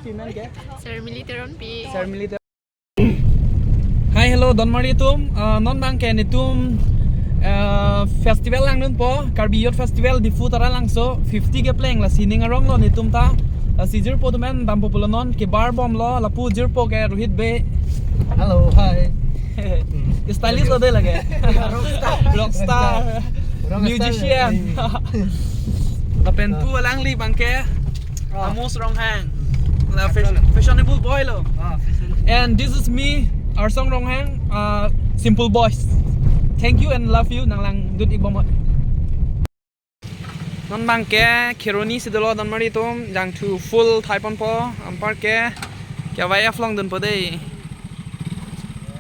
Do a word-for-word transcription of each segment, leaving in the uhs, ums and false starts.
Sir Militeron P. Sir Militeron. Hi, hello, donmari atum. Ah, non abangke netum, ah, festival langdunpo, Karbi Youth Festival, Diphu Taralangso, fifty kepleng, lasi ning aronglo netum ta. Lasi jirpo atum an dampo pulo non, kebarbomlo, lapu jirpo ke Rohit Bey. Hello, hi. Stylist lo dei lake. Rockstar. Rockstar. Rockstar. Musician. Lapen pu alangli abangke. Ah. Amos Ronghang. La fashion-, fashionable boy lo. Ah, fashion. And this is me, Arsong Ronghang, uh, simple boys. Thank you and love you, nanglangdun-ikbom. Non abangke Kheroni si dolo donmari atum, jangthu full thaiponpo, anparke K Y F along dunpo dei.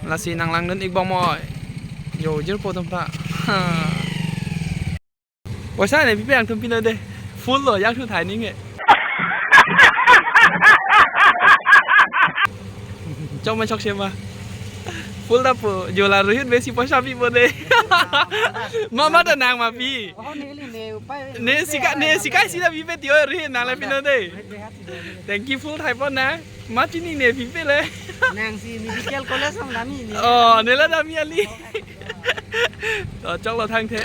Lasi nanglangdun-ikbom oi. Yo, jirpo atum ta. Poisa ne pipe nangtum pino dei. Full lo, jangthu thai ninge. Chok ma chok shema. Full ta po, jo la Rohit Bey si poisa pipo dei. Mama ta nang ma pi. Oh, neli ne upai. Ne sika, ne sika si ta pipe ti oi Rohit nang la pino dei. Thank you full thaipon nang. Ma chini ne pipe le. Nang si medical college along dam-i ne. Oh, ne la dam-i kali. To choklo thangthe.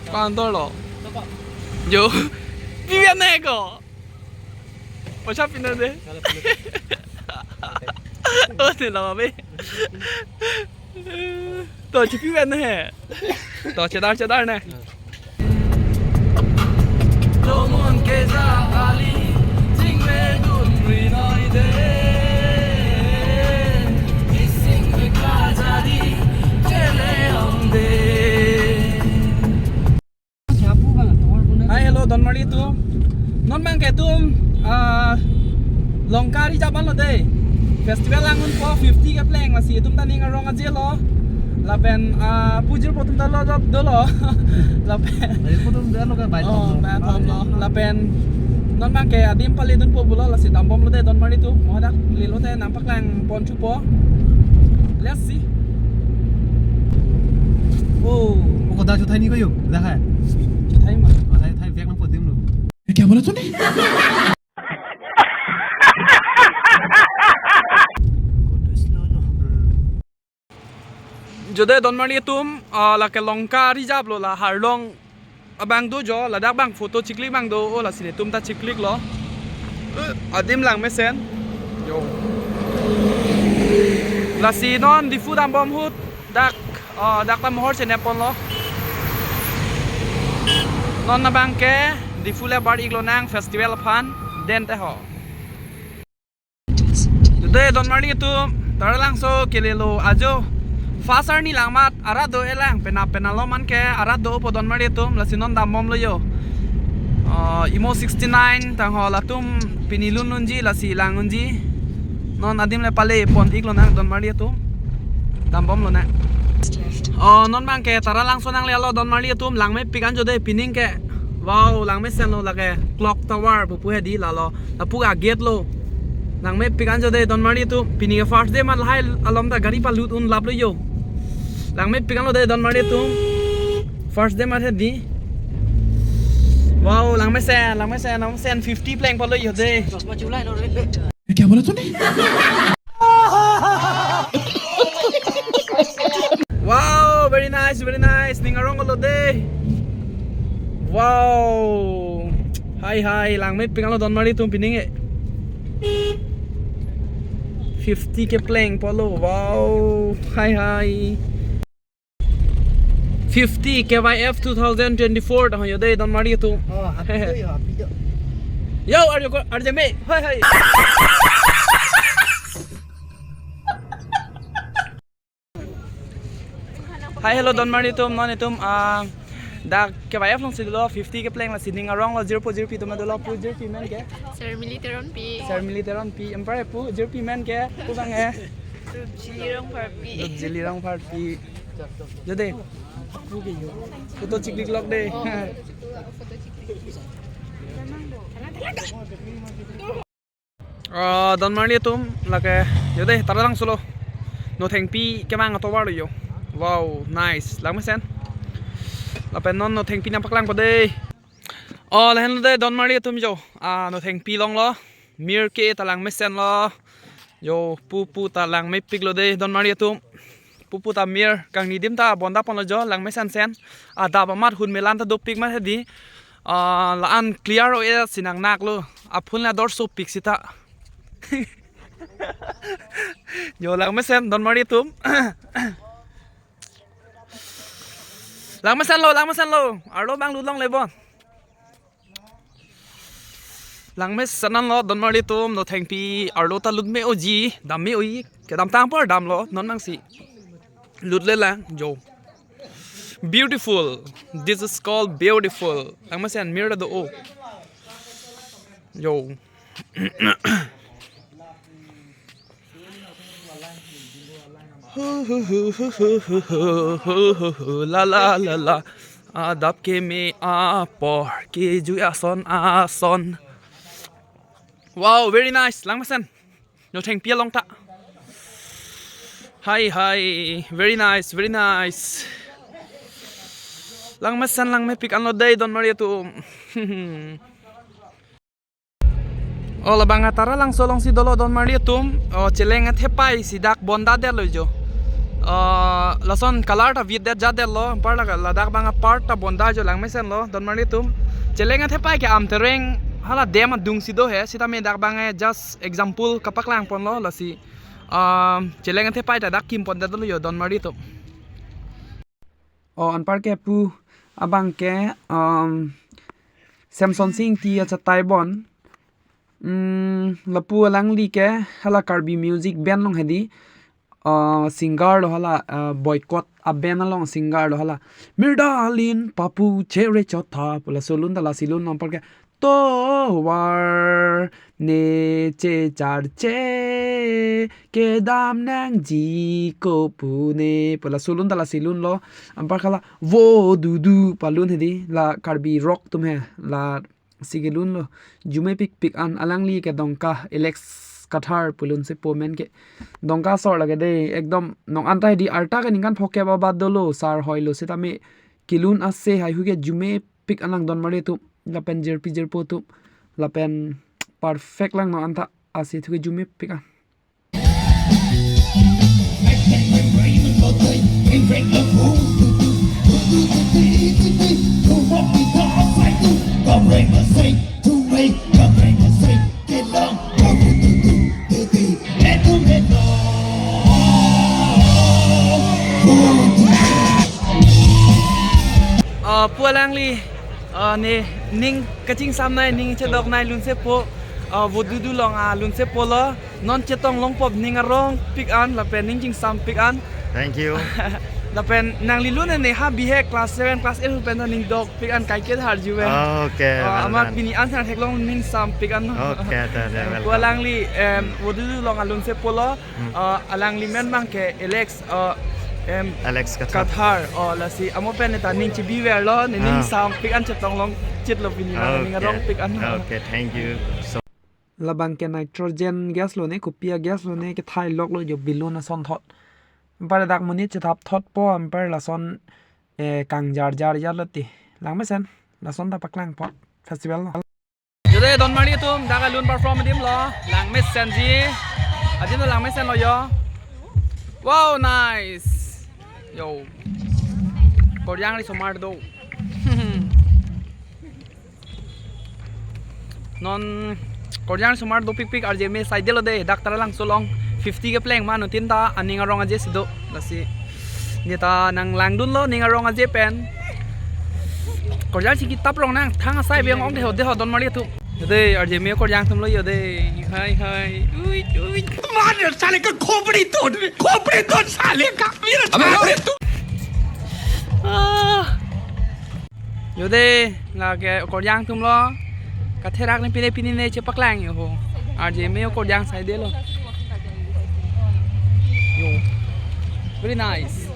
Ko-an dolo. Jo. Pipe ne ko. Poisa pino dei. Oh, ne la be. To chipi ven he. To chedar chedar ne. Hi, hello, donmari atum. Non abangke netum, ah, Lanka Reserve anlo dei. Festival langdunpo fifty kepleng, lasi netum ta ning arong aje lo. Lapen, ah, pu jirpo atum ta lo dolo. Lapen. Ayo, pu atum dolo ke bai. Oh, thom lo. Bai thom lo. Lapen non abangke adim paledunpo pulo, lasi dambomlo dei donmari atum. Mo hadak lelo te nangpaklangpon thupo. Let's see. Oh. Ko da chuthai ni ko yo, da hai. Chuthai ma. Ko da chuthai vek nangpo adim lo. ये क्या बोला तूने? Jo dei donmari atum, ah, lake Lanka Reserve lo, la Harlong abang do jo, ladak abang photo chiklik abang do, oh, lasi netum ta chikliklo. Eh, adim langmesen. Yo. Lasi non Diphu dambom ahut, dak, oh, dak ta mohor cheneponlo. Non abangke Diphu le bar-iklonang festival aphan, den te ho. Today donmari atum, Taralangso kelelo ajo. First arni lang amat arat do-elang, penap penap lo man ke arat dopo donmari atum, lasi non dambomlo yo. Ah, Imo sixty-nine tangho latum pini lun unji, lasi lang unji. Non adim le palepon-iklonang donmari atum. Dambomlonang. Oh, non abangke Taralangso nanglelo donmari atum, langmepik an jo dei pining ke. Wow, langmesenlo lake. Clock Tower pu pu hedi lalo. Lapu a-gate lo. Langmepik an jo dei donmari atum. Pini ke first day amat lahai along ta gari palut unlaplo yo. Langmepik anlo dei donmari atum. First day amat hedi. Wow, langmesen, langmesen, langmesen fifty plengpo lo yo dei. ये क्या बोला तूने? Wow, very nice, very nice. Ning aronglo dei. Wow. Hi, hi. Langmepik anlo donmari atum pining e. Fifty keplengpo lo. Wow. Hi, hi. Fifty K Y F two thousand twenty-four tangho yo dei donmari atum. Oh, happy do yo, happy do. Yo, are you go-, are you me? Hi, hi. Hi, hello, donmari atum, non netum, ah, dak K Y F along si dolo, fifty kepleng, lasi ning aronglo, jirpo jirpi atum dolo, pu jirpi amen ke? Sir Militeron P. Sir Militeron P, empare pu jirpi amen ke, pu abang e? Rupjili Rongpharpi. Rupjili Rongpharpi. Jo dei. Photo chikliklok dei. Ah, donmari atum lake, jo dei, Taralangso lo. Nothengpi kemang atovar lo yo. Wow, nice. Langmesen. Lapen non Nothengpi nangpaklangpo dei. Oh, lahenlo dei donmari atum jo. Ah, Nothengpi along lo. Mir ke ta langmesen lo. Yo, pupu ta langmepik lo dei, donmari atum. Pupu ta mir kangni adim ta bonda ponlo jo, langmesen sen. Adap amat hun melan ta dopik mat hedi. Ah, la-an clear o-e si nangnak lo. Aphun la dor sopik sita. Yo, langmesen, donmari atum. Langmesen lo, langmesen lo. Arlo abang lut longle bon. Langmesen an lo, donmari atum, no thengpi, arlo ta lut me-oji, dam me-oji, kedamtang apor damlo, non nangsi lut le lang, jo. Beautiful. This is called beautiful. Langmesen mir do o. Jo. Hu, hu, hu, hu. La, la, la, la. Adap keme apor, kejui ason ason. Wow, very nice. Langmesen. No thengpi along ta. Hi, hi. Very nice, very nice. Langmesen langmepik an lo dei, donmari atum. O, labang Tara Langso alongsi dolo, donmari atum. O, cheleng athepai si dak bonda detlo jo. O, lason color ta vit det jat detlo, anpar la, ladak abang apart ta bonda jo, langmesen lo, donmari atum. Cheleng athepai ke Amtereng hala dam adungsi do he, sitame dak abang e just example kapaklang ponlo, lasi, um, cheleng athepai ta dak kim pon detlo jo, donmari atum. O, anpar ke pu abang ke, um, Samson Sing Ingti achatai bon. Hmm, lapu alangli ke hala Karbi music band along hedi. Uh, singer lo hala, uh, Boycott a-band along singer lo hala. Mirdalin papu chere chotha pu laso lun ta, lasi lun anpar ke tovar ne che charche kedam nangji ko pu ne pu laso lun ta, lasi lun lo. Anpar ke la vo dudu palun hedi, la Karbi rock atum he, lasi kelun lo. Jumepikpik an. Alangli ke Dongka, Alex Kathar pulun si po men ke. Dongka asor lake dei, ekdom nong anta hedi arta ke ningkan phokep abat dolo, sar hoi lo, sitame kelun ase haihui ke jumepik an lang, donmari atum, lapen jirpi jirpo atum, lapen perfect lang nong anta ase thu ke jumepik an. Ah, pu alangli, ah, ne ning kachingsam nai, ning chedok nai lunsepo, ah, Vodudu along alunsepo lo. Non chetong longpo ning arongpik an lapen ning chingsampik an. Thank you. Lapen nangli lun ne ha bihek class seven, class eight pen ta ning dokpik an, kaike harju ve. Okay, ah, well amat done. Pini an sang theklong ning sampik an. Okay, ta, ta, eh, welcome. Pu alangli, em, Vodudu along alunsepo lo. Hmm. Ah, alangli men abang ke Alex, ah, em, Alex Kathar. Kathar. O, lasi amo pen ne ta ning chibi verlo, ne ning, ah, sampik an chetong longchit lo pini, ah, ning, okay, arongpik an. Okay, thank you so. Labang ke nitrogen gas lo ne, kopi a-gas lo ne, kethai lok lo jo, balloon asonthot. Anpar dak monit chethap thotpo, anpar lason, eh, kangjarjar jat lo ti. Langmesen, lason ta paklangpo, festival lo. Jode donmari atum, dak alun perform adim lo, langmesenji. Adim lo langmesen lo jo. Wow, nice. Yo. Korjang ri somar do. Non korjang somar dopikpik, R J me saide lo dei, dak Tara Langso along fifty kepleng ma, non tin ta aning arong aje si do. Lasi ne ta nanglangdunlo ning arong aje pen. Korjang si kitap rong nangthang asai beng ong deho deho, donmari atum. Yo dei, R J me korjang atum lo yo dei. Hai, hai. Ui, ui. मार साले का खोपड़ी तोड़, खोपड़ी तोड़ साले का, मेरा अबे, खोपड़ी तोड़। Ah. Yo dei, lake korjang atum lo. Katherak ne pine pine ne chepaklang yo ho. R J me korjang saide lo. Yo. Very nice.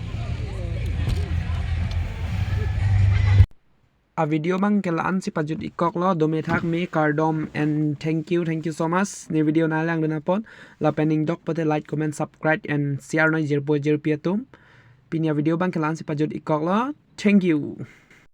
A video abang ke la-an si pajut-ik kok lo, dome thak me kardom and thank you, thank you so much. Ne video nanglangdun apot, lapen ning dok pote like, comment, subscribe and share noi jirpo jirpi atum. Pini a video abang ke la-an si pajut-ik kok lo. Thank you.